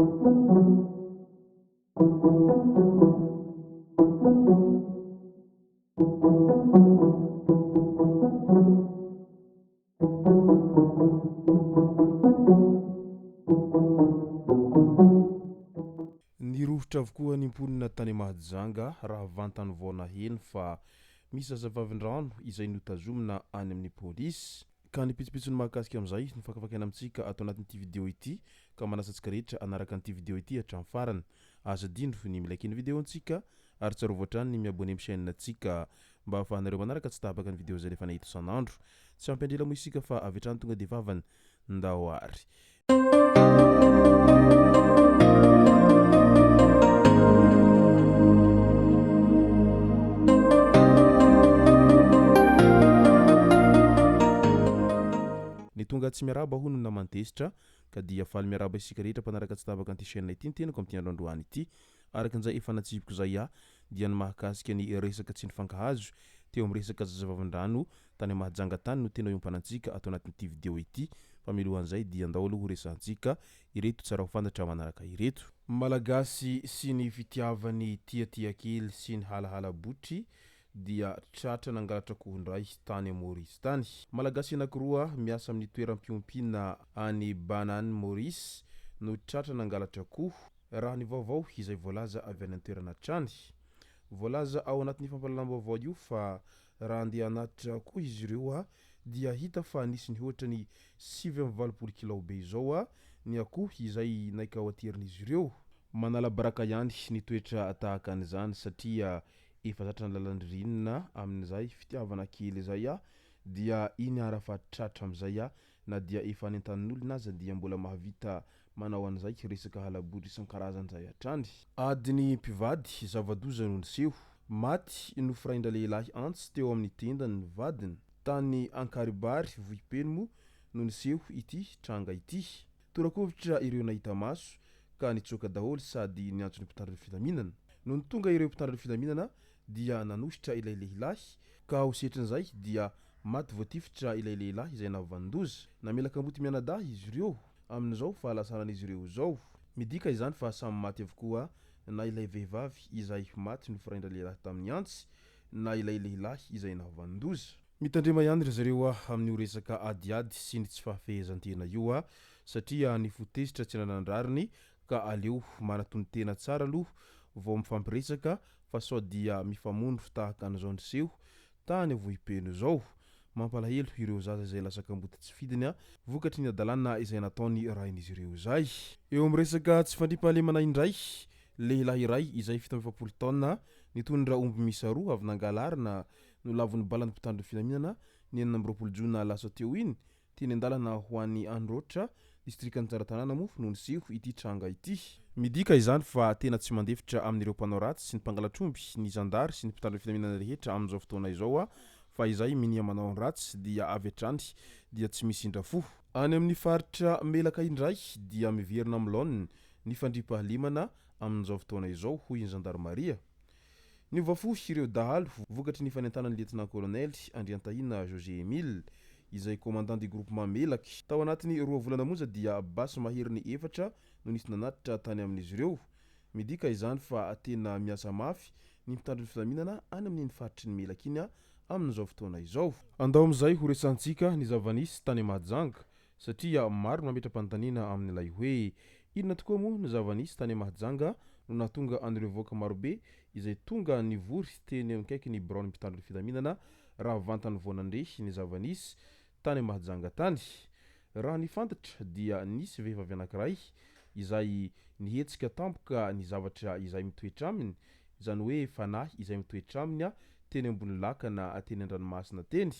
Nirohotra avokoa ny mponina tany Mahajanga raha vantany vao naheno fa misy zazavavindrano izay notazomina any amin'ny polisy. Ka ny pitsopitsony mahakasika amin'izay no fakafakaina amintsika ato anatin'ity video ity ka manasa antsika rehetra hanaraka an'ity video ity hatramin'ny farany. Aza adino ny mi-like ny video-ntsika ary tsarovy hatrany ny mi-abonner amin'ny chaîne-ntsika mba ahafahanareo manaraka tsy tapaka ny video izay alefanay eto isan'andro. Tsy ampy andrela moa isika fa avy hatrany tonga dia vavany. Ndao ary. Ny tonga tsy miarahaba hono ny naman'i Tezitra ka dia faly miarahaba isika rehetra mpanaraka tsy tapaka an'ity chaîne ity ny tenako amin'ity andro androany ity. Araka an'izay efa natsipiko izay aho dia ny mahakasika ny resaka tsy nifankahazo teo amin'ny resaka zazavavindrano tany Mahajanga tany no tena iompanantsika ato anatin'ity video ity fa milohan'izay dia ndao aloha horesahantsika ireto tsara ho fantatra manaraka ireto. Malagasy sy ny fitiavany tiatia kely sy ny halahala botry dia tratra nangalatra akoho indray tany Maurice tany. Malagasy anakiroa miasa amin'ny toeram-piompiana any Banane Maurice no tratra nangalatra akoho, raha ny vaovao izay voalaza avy any an-toerana hatrany. Voalaza ao anatin'ny fampahalalam-baovao io fa raha handeha hanatitra akoho izy ireo dia hita fa nisy nihoatra ny 89 kilao be izao ny akoho izay naikaoaterin'izy ireo. Manala baraka ihany ny toetra tahaka an'izany satria efa zatra ny lalan-dririnina amin'izay fitiavana kely izay dia iny ara fa tratra amin'izay na dia efa any an-tanin'olona aza dia mbola mahavita manao an'izay resaka hala-botry isan-karazany izay hatrany. Adin'ny mpivady, zava-doza no niseho. Maty nofirain-dralehilahy antsy teo amin'ny tendany ny vadiny. Tany Ankaribary, Vohipeno moa no niseho ity tranga ity. Tora-kovitra ireo nahita maso ka nitsoaka daholo sady niantso ny mpitandro ny filaminana. Nony tonga ireo mpitandro ny filaminana dia nanositra ilay lehilahy ka ho setrin'izay dia maty voatifitra ilay lehilahy izay nahavanon-doza. Namela kamboty mianadahy izy ireo amin'izao fahalasanan'izy ireo izao. Midika izany fa samy maty avokoa na ilay vehivavy izay maty nofirain-dralehilahy tamin'ny antsy na ilay lehilahy izay nahavanon-doza. Mitandrema ihany ry zareo a amin'io resaka adiady sy ny tsy fahafehezan-tena io a satria ny fo tezitra tsy ananan-drariny ka aleo manatono-tena tsara aloha vao mifampiresaka fa sao dia mifamono tahaka an'izao niseho tany Vohipeno izao. Mampalahelo ireo zaza izay lasa kamboty tsy fidiny vokatry ny hadalana izay nataony rain'izy ireo izay. Eo amin'ny resaka tsy fandriampahalemana indray, lehilahy iray izay 47 taona nitondra omby miisa roa avy nangalarina no lavon'ny balan'ny mpitandro ny filaminana ny 26 jona lasa teo iny Teny an-dalana ho any Androatra, distrikan'i Tsaratanàna moa no niseho ity tranga ity. Midika izany fa tena tsy mandefitra amin'ireo mpanao ratsy sy ny mpangalatr'omby ny zandary sy ny mpitandro filaminana rehetra amin'izao fotoana izao fa izay minia manao ny ratsy dia avy hatrany dia tsy misy indra fo. Any amin'ny faritra Melaka indray dia miverina amin'ny laoniny ny fandriampahalemana amin'izao fotoana izao hoy ny zandarimaria. Niova fo ireo dahalo vokatry ny fanentanan'ny Lietnà-Kolonely Andriantahina José Emile, izay Commandant du Groupement Melaky. Tao anatin'ny roa volana monja dia basy maherin'ny efatra no nisy nanatitra tany amin'izy ireo. Midika izany fa tena miasa mafy ny mpitandro ny filaminana any amin'iny faritry ny Melaky iny amin'izao fotoana izao. Andao amin'izay ho resahantsika ny zava-nisy tany Mahajanga Satria maro no mametra-panontaniana amin'ilay hoe, inona tokoa moa no zava-nisy tany Mahajanga no nahatonga an'ireo vahoaka marobe izay tonga nivory teny akaiky ny biraon'ny mpitandro ny filaminana raha vantany vao nandre ny zava-nisy tany Mahajanga tany? Raha ny fantatra dia nisy vehivavy anankiray izay nihetsika tampoka ny zavatra izay mitoetra aminy, izany hoe fanahy izay mitoetra aminy teny ambony lakana teny an-dranomasina teny.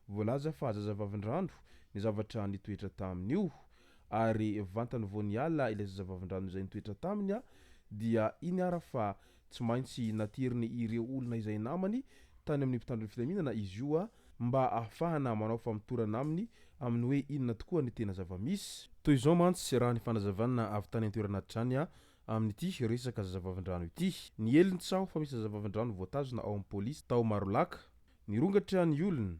Voalaza fa zazavavindrano ny zavatra nitoetra tamin'io, ary vantany vao niala ilay zazavavindrano izay nitoetra taminy dia iny ara fa tsy maintsy nateriny ireo olona izay namany tany amin'ny mpitandro ny filaminana izy io mba ahafahana manao famotorana aminy amin'ny hoe inona tokoa ny tena zava-misy. Toy izao mantsy raha ny fanazavana avy tany an-toerana hatrany amin'ity resaka zazavavindrano ity. Niely ny tsaho fa misy zazavavindrano voatazona ao amin'ny polisy tao Marolaka. Nirongatra ny olona,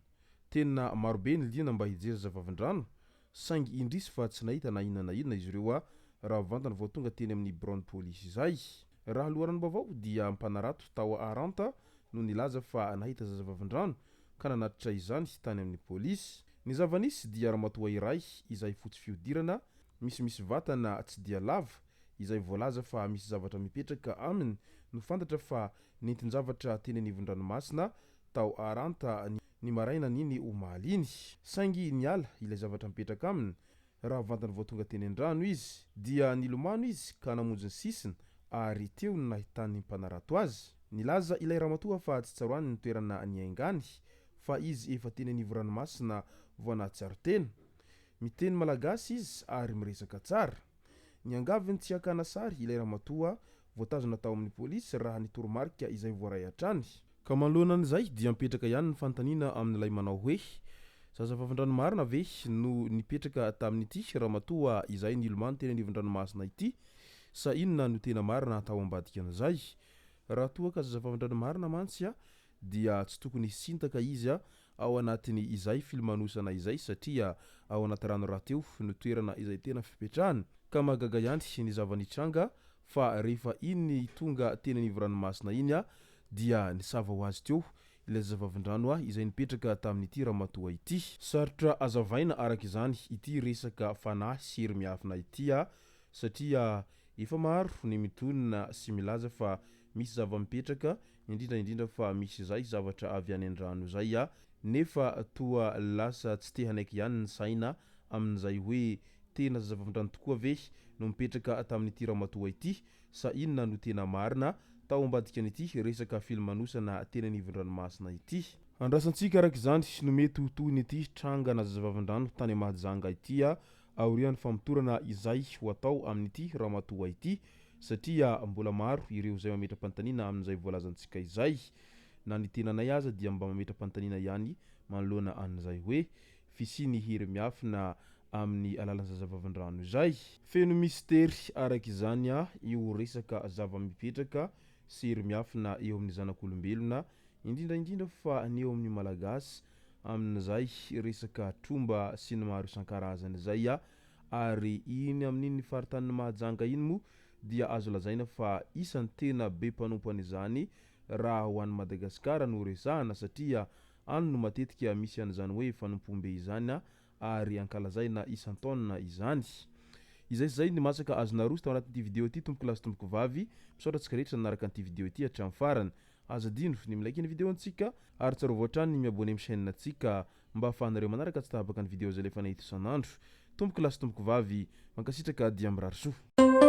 tena marobe ny liana mba hijery zazavavindrano, saingy indrisy fa tsy nahita na inona na inona izy ireo. raha vantany vao tonga teny amin'ny biraon'ny polisy izay. Raha loharanom-baovao dia mpanarato tao Aranta no nilaza fa nahita zazavavindrano ka nanatitra izany tany amin'ny polisy. Ny zava-nisy dia ramatoa iray izay fotsy fihodirana, misimisy vatana tsy dia lava, izay voalaza fa misy zavatra mipetraka aminy no fantatra fa nentin-javatra teny anivon-dranomasina tao Aranta ny marainan'iny omaly iny. Saingy niala ilay zavatra mipetraka aminy raha vantany vao tonga teny an-drano izy. Dia nilomano izy ka namonjy ny sisiny ary teo no nahitan'ny mpanarato azy. Nilaza ilay ramatoa fa tsy tsaroany ny toerana niaingany fa izy efa teny anivo ranomasina vao nahatsiaro tena. Miteny malagasy izy ary miresaka tsara. Niangavy ny tsy hakana sary ilay ramatoa voatazona tao amin'ny polisy raha ny toromarika izay voaray hatrany. Ka manoloana an'izay dia mipetraka ihany ny fanontaniana amin'ilay manao hoe, zazavavindrano marina ve no nipetraka tamin'ity ramatoa izay nilomano teny anivon-dranomasina ity sa inona no tena marina tao ambadikan'izay? Raha toa ka zazavavindrano marina mantsy dia tsy tokony hisintaka izy ao anatin'ny izay filomanosana izay satria ao anaty rano rahateo no toerana izay tena fipetrahany. Ka mahagaga ihany ny zava-nitranga fa rehefa iny tonga teny anivo ranomasina iny dia nisava ho azy teo ilay zazavavindrano izay nipetraka tamin'ity ramatoa ity. Sarotra azavaina araka izany ity resaka fanahy sy hery miafina ity satria efa maro ny mitonona sy milaza fa misy zava-mipetraka, indrindra indrindra fa misy izay zavatra avy any an-drano izay nefa toa lasa tsy te hanaiky ihany ny saina amin'izay hoe tena zazavavindrano tokoa ve no mipetraka tamin'ity ramatoa ity sa inona no tena marina tao ambadikan'ity resaka filomanosana teny anivon-dranomasina ity. Andrasantsika araka izany no mety ho tohin'ity trangana zazavavindrano tany Mahajanga ity aorian'ny famotorana izay ho atao amin'ity ramatoa ity satria mbola maro ireo izay mametra-panontaniana amin'izay voalazantsika izay. Na ny tenanay aza dia mba mametra-panontaniana ihany manoloana an'izay hoe fisian'ny hery miafina amin'ny alalan'ny zazavavindrano izay. Feno mistery araka izany io resaka zava-mipetraka sy hery miafina eo amin'ny zanak'olombelona, indrindra indrindra fa ny eo amin'ny Malagasy amin'izay resaka tromba sy ny maro isan-karazany izay ary iny amin'iny faritanin'i Mahajanga iny moa dia azo lazaina fa isan'ny tena be mpanompo an'izany raha ho an'i Madagasikara no resahana satria any no matetika misy an'izany hoe fanompoam-be izany ary ankalazaina isan-taona izany. Izay sy izay ny masaka azo naroso tao anatin'ity video ity tompoko lahy sy tompoko vavy. Misaotra antsika rehetra nanaraka an'ity video ity hatramin'ny farany. Aza adino ny mi-like ny video antsika ary tsarovy hatrany ny mi-abonner amin'ny chaîne antsika mba ahafahanareo manaraka tsy tapaka ny video izay alefanay eto isan'andro. Tompoko lahy sy tompoko vavy, mankasitraka dia mirary soa.